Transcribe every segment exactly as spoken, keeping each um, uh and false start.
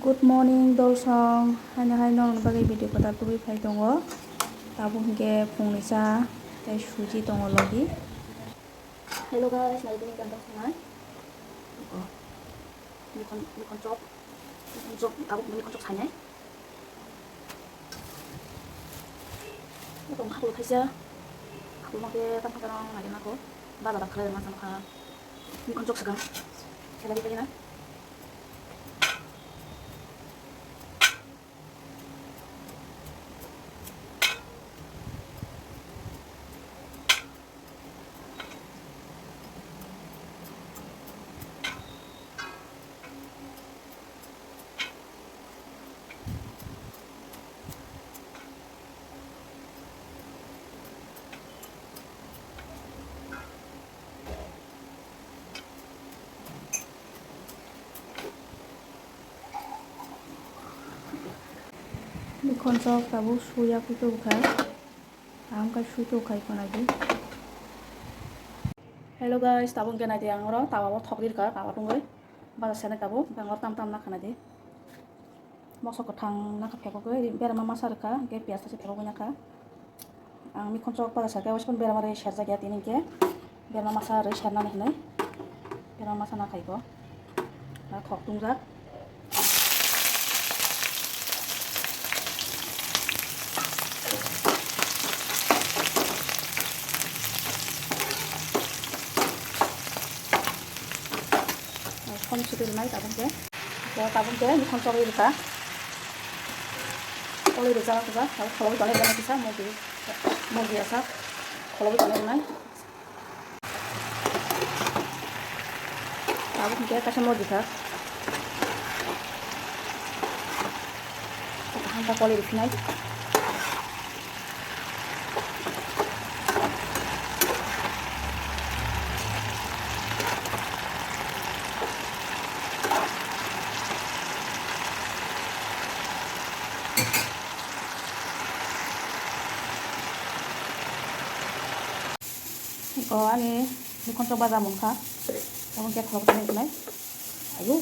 Good morning, dolsong. Haino hai norokni bagwi video kwtal tubui phai tongo. Tabuk hinkhe phungni cha tei suji tongo logi. Hello guys, nai tini gantang sanai. Iko. Nikon, nikon chok. Nikon chok, tabuk nikon chok sanai. Iko khaklo thaisa. Khaklo mangke tang khatarang nai nako. Bazar khalai ma chang kha. Nikon chok sakang. Khelai tagina. Nikon chok tabuk suya kutu kha. Ang kai sui to khai khonai di. Hello guys, tabuk hwnkhe nai di ang oro tawa o thok ri rwkha, tawa tungwi. Bazar se nai tabuk, hwnkhe ang oro tam tam na khana di. Moso kwthang na kha phekogwi, berma masa rwkha, hwnkhe piyaj thaisa phekogwi na kha. Ang mikhon chok bazar se khe, waisa berma rwi serjak ya tini hwnkhe. Berma masa rwi sernani hinwi. Berma masa na khaiko. Na thok tungjak. Som suri nai tabuk je. Bo tabuk je mikhon chok rwi rwkha. Koloi rwjak rwjak, tabuk kholobwi tonwi rwkha kisa mogi, mogi asak kholobwi tonwi rwnai. Tabuk hwnkhe kaisa mogi kha. Kaham khe koloi rwphinai. Eko ani mikhon chok baja mung kha. Tamo khe khorok tong nai. Ayo.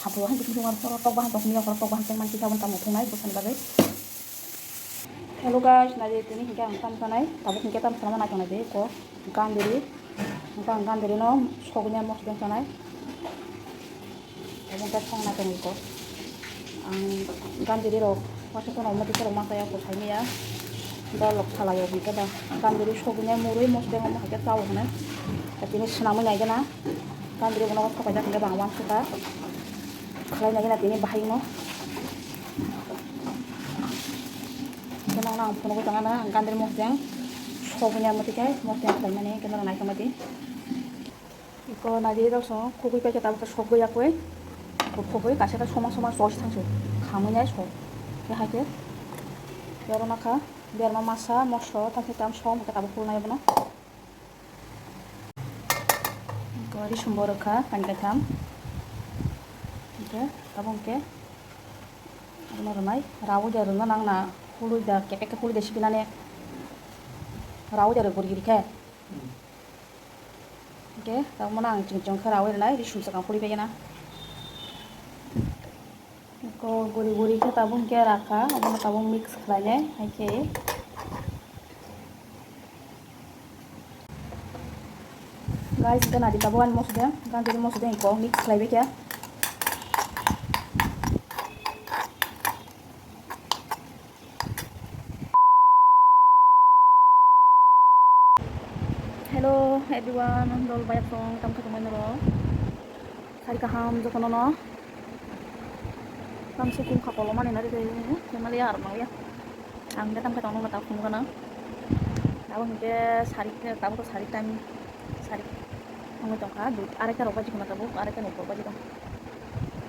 Hapo hai bising tong aro tok bahan tok ni aro tok bahan tong man kisa tamo thung nai bwsani bagwi. Hello guys, nai tini hingke ang tam sanai. Tabuk hingke tam sanai nai tongnai de ko gandiri. Hingke ang gandiri no sogni amo song sanai. Omo khe songna tongwi kok. Ang gandiri rok, waisa kheno omo tisa rok ma chaya, kwthai maya. Dol rok salai o hwnkhe da. Gandiri sogwini murui mosodeng omo hai khe chao hwnwi. Tei tini swnamwi nai gana. Gandiri bono sokaijak hwnkhe da ang uansukha. Khlai nai gana tini bahai no. Bono ang phunugwi tongna gandiri mosodeng. Sogwini omo tisa mosodeng khlaimani hwnkhe norok naikha madi. Iko nadi rok song khugui paikhe tabuk khe sogwi yakwi. Khugui kaisa khe soma soma choi thangse khamwi nai sok. Khe hai khe yorok nakha berma masa moso thangse tam som khe tabuk khulnai bono. Iko risum bo rwkha kain kaitham. Hingkhe tabuk hingkhe abono rwnai raui da rwna nang na khului da kepek khe khului da sibinani raui da rw guri guri khe. Hingke tabukmano ang chwng chwng khe raui rwnai, risum swkang khuli phaikhe na. Eko guri guri khe tabuk hingke rakha, obono tabuk mix khlainai hai khe. Guys, hingke nadi tabuk ani mosodeng, gandiri mosodeng eko mix khlaibai khe. Hello everyone, dol bayat song tam khe tongmani rok. Sari kaham jotono no. Tam se kum kha kolom ani nari de, family ar mangya. Ang de tam khe tongno ta kum gana. Abo hingke sari, tabuk to sari time. Sari wngwi tongkha, dui, arekta rok baji khuna tabuk, arekta ni ukur baji tong.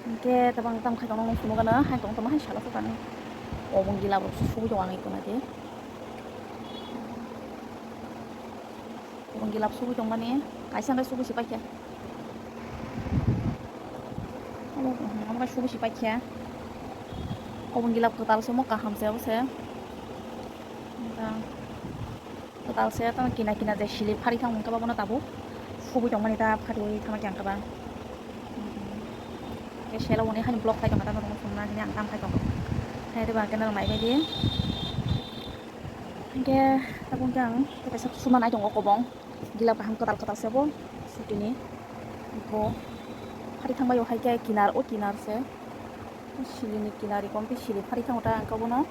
Hingke tabang tam khai tongno phunukgana, hai tong tongma hai sala sukani. Obong gilab rok sugui tongo ang eko nadi. Obong gilab sugui tongmani, kaisa hwnkhe sugui se paikha. Omo, omo khe sugui se paikha. Obong gilab kwtal se omo kaham se obo se. Kwtal se tamo kina kina je silip phari thang mungkha bono tabuk subui tongmani ta phari thangma khe ang khe ba. Selo hwnwi haino vlog khai tongkha, tamo rwngwi sumna hwnwi ang tam khai tongo. Hai, tei ba khe norok naibaidi. Hinkhe tabuk khe ang tei kaisa suma nai tongo kobong. Gila kaham kwtal kwtal se bo sutini. Bo phari thangbai o hai khe kinar, o kinar se. Silini kinar, ikom tei sili phari thango ta, ang khe bono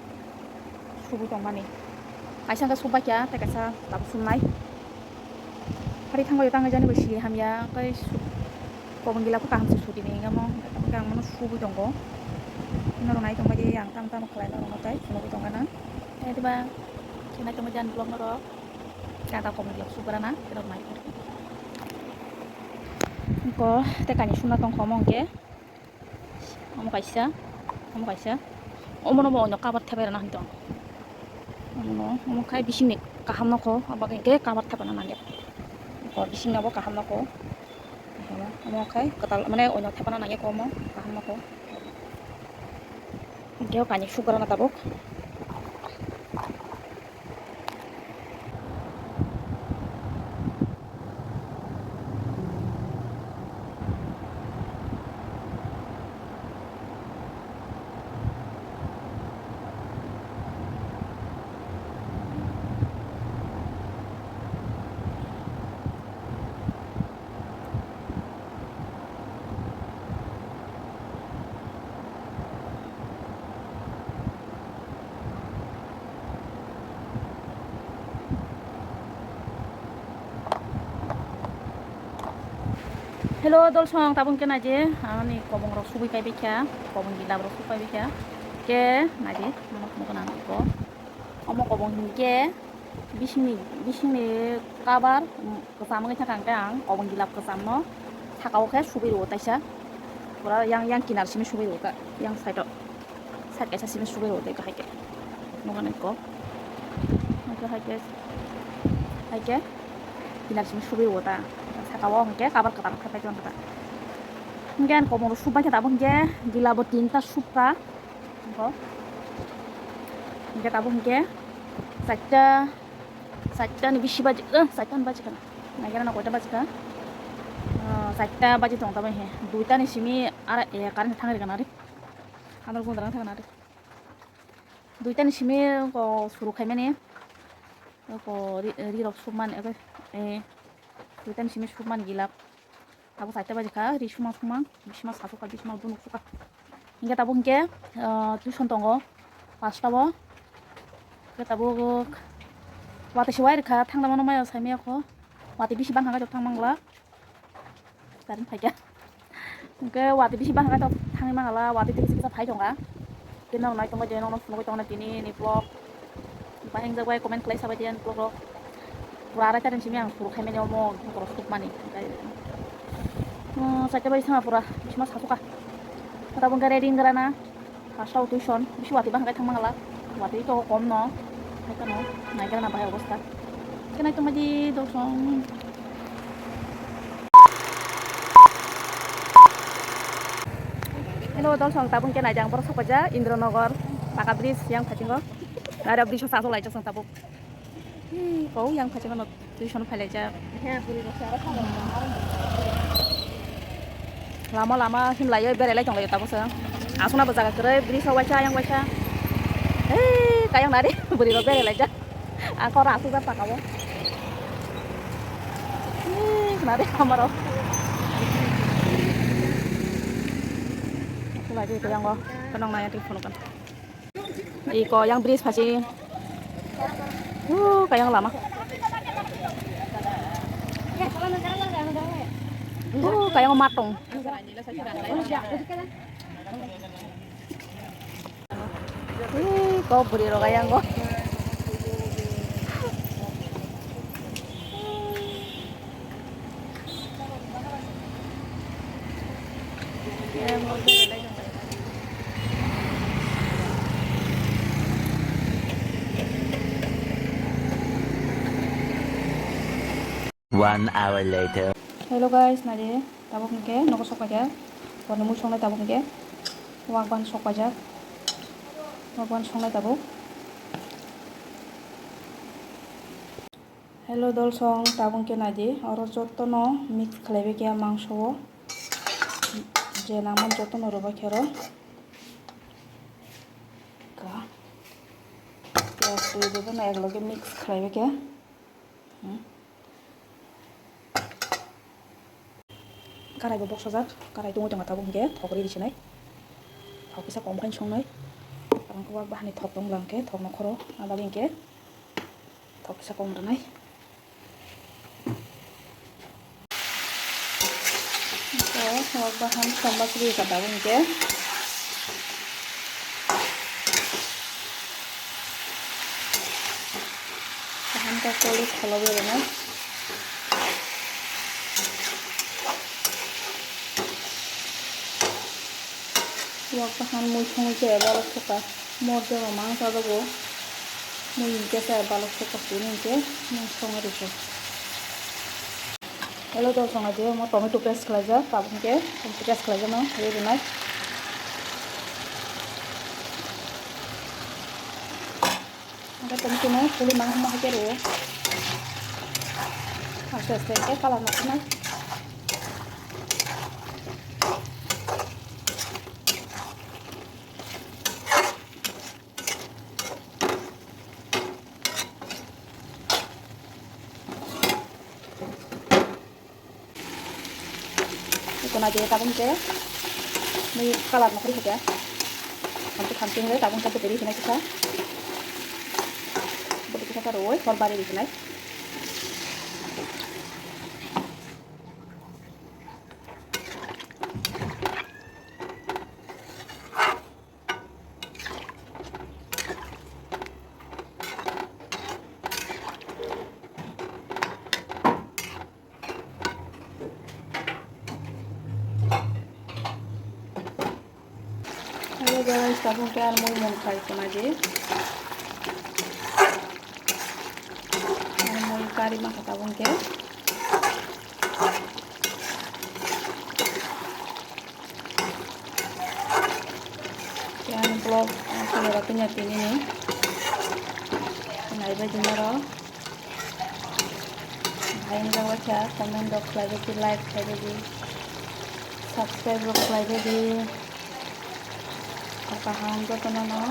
subui tongmani. Kaisa hwnkhe subbai kha, tei kaisa tabuk sumnai. Phari thangbai o tangwi jani bo sili hamya, tei su-, kobong gila khe kaham se sutini, hingamo hingkhe ang bono subui tongo. Norok nai tongbai di, ang tamo tamo khlai norokno tei phunugui tongkha na. Tei diba khe nai tongbai di ani vlog norok. Kata kobong gila sugrana, norok nai tongkha. Ko tei kainwi sumna tongkha omo hwnkhe. Omo kaisa, omo kaisa. Omono bo oino cover thepai rwna hinwi tongo. Omono, omo khai bisingni kaham nokho, abo hinkhe cover thepana nangya. Bo bisingni abo kaham nokho. Omo khai kwtal, mane oino thepana nangya kho omo kaham nokho. Hinkhe o kainwi sugrana tabuk. Hello, dolsong, tabuk khe naidi, ani kobong rok subui kaibai kha, kobong gila rok subui kaibai kha, khe naidi, nono phunukgo nang iko, omo kobong hinkhe bisingni, bisingni cover, um, kwcham wngwi thangkha, hwnkhe ang kobong gila kwchamno saka o khe subui rwo taisa, pura yang, yang kinar simi subui rwo ta, yang side o. Side kaisa simi subui rwo tei kahai khe. Nukha nai kok. Nukha hai khe. Hai khe. Kinar simi subui rwo ta. Saka o hwnkhe cover kwtal khe pai tong kha ta. Hwnkhe ani kobong rok subbai khe tabuk hwnkhe gila bo tinta subkha. Nukho. Hwnkhe tabuk hwnkhe charta, charta ni bisi baji, eh, charta ni baji kha. Naikhe nang koita baji kha? Oh, charta baji tong tamo he. Duita ni simi ara, eh, current thang ri kana ri. Hamar gundra thang na ri. Duita ni simi ko suru khaimani. Ko ri, ri rok sumani, eh, duita ni simi sumani gilak. Abo saita baji kha, ri suma suma, bisima sasu kha, bisima dunuk suka. Hingke tabuk hingke, ah, tuition tongo, pasta bo. Hingke tabuk watwi se wai rikha, thangna mano maya saimaya kho. Watwi bisi bangkha khe thang mangla. Current phaikha. Hingke watwi bisi bangkha khe thangwi mangla, watwi twi kisa kisa phai tongkha. Tei norok nai tongbai de, norokno phunugwi tongna tini ni vlog. Bahai wngjak bai comment khlai sabai di ani vlog rok. Pura arai tarim simi ang suru khaimani omo borok sukmani. Tei, oh, chaita bai sama pura bisima sasuka. Tabuk hingke ready wngkha na. Pasta o tuition, bisi watwi bahai thang mangla. Watwi to kom no. Hai kano, nai khe na bahai obostha. Khe nai tongbai di, dosong. Hello, dosong, tabuk khe nai jang borok sok paijak, Indranagar, Paka bridge yang phasingo. Nai ra bridge o sa sok lai jak song tabuk. Hi, kau yang phasingo no. Tuition phailaijak. Lama lama himlaiwi berailai tonglaio tabukse. Aswkno bo jaga kwrwi, bridge o waisa, ayang waisa. Hei, kayang nari, bwrwi rok berailaijak. Ang koro aswkjak saka o. Hei, nari lama rok. Aswk nai twi kayang o, kwbang nai twi phunukgwn. Iko yang bridge phachi. Uh, kayang lama. Uh, kayang matong. Iko bwrwi rok ayang o. One hour later. Hello guys, naidi tabuk hingke nogo sok paijak. Borni mui songnai tabuk hingke. Wak ban sok paijak. Wak ban songnai tabuk. Hello dolsong, tabuk khe naidi, oro jotono mix khlaibai khe mangso o. Je nangmani jotono rwbai khe rw. Ka. Piyaj twi rwbaino ekloge mix khlaibai khe. Hmm. Karai bo boksajak, karai tungwi tongkha tabuk hinkhe thok rwi sinai. Thok kisa kom khai songnai. Ang kwbak bahani thok tong lang khe thok no khoro, abagwi hinkhe thok kisa kom rwnai. Thok baham somba sri ka tabuk hinkhe. Kaham khe koli kholo berana. Wak bahan mui songwi se balok sokha. Morjo rok mang chajago. Mui hinkhe se balok sokha sini hinkhe mui songwi rwkhe. Hello, dol song aje mo tomato paste khlaijak, tabuk hinkhe tomato paste khlaijak no rwi rwnai. Hinkhe tomato no suli mang hwnma hai khe rwo. Aste aste khe colour no phunai. Iko na je tabung ke. Ni colour no kori haja. Hamti hamti ngai tabung ke beri sinai kisa. Beri kisa ka roi, hor bari sinai. Hello guys, tabung ke ar mui mung khai kona je. Ar mui kari ma kha tabung ke. Yang vlog, ah, kamera punya tini ni. Nai bai dina ro. Hai, ni jaga kya comment rok khlai bai di, like khlai bai di, subscribe rok khlai bai di. Kaham jotono no.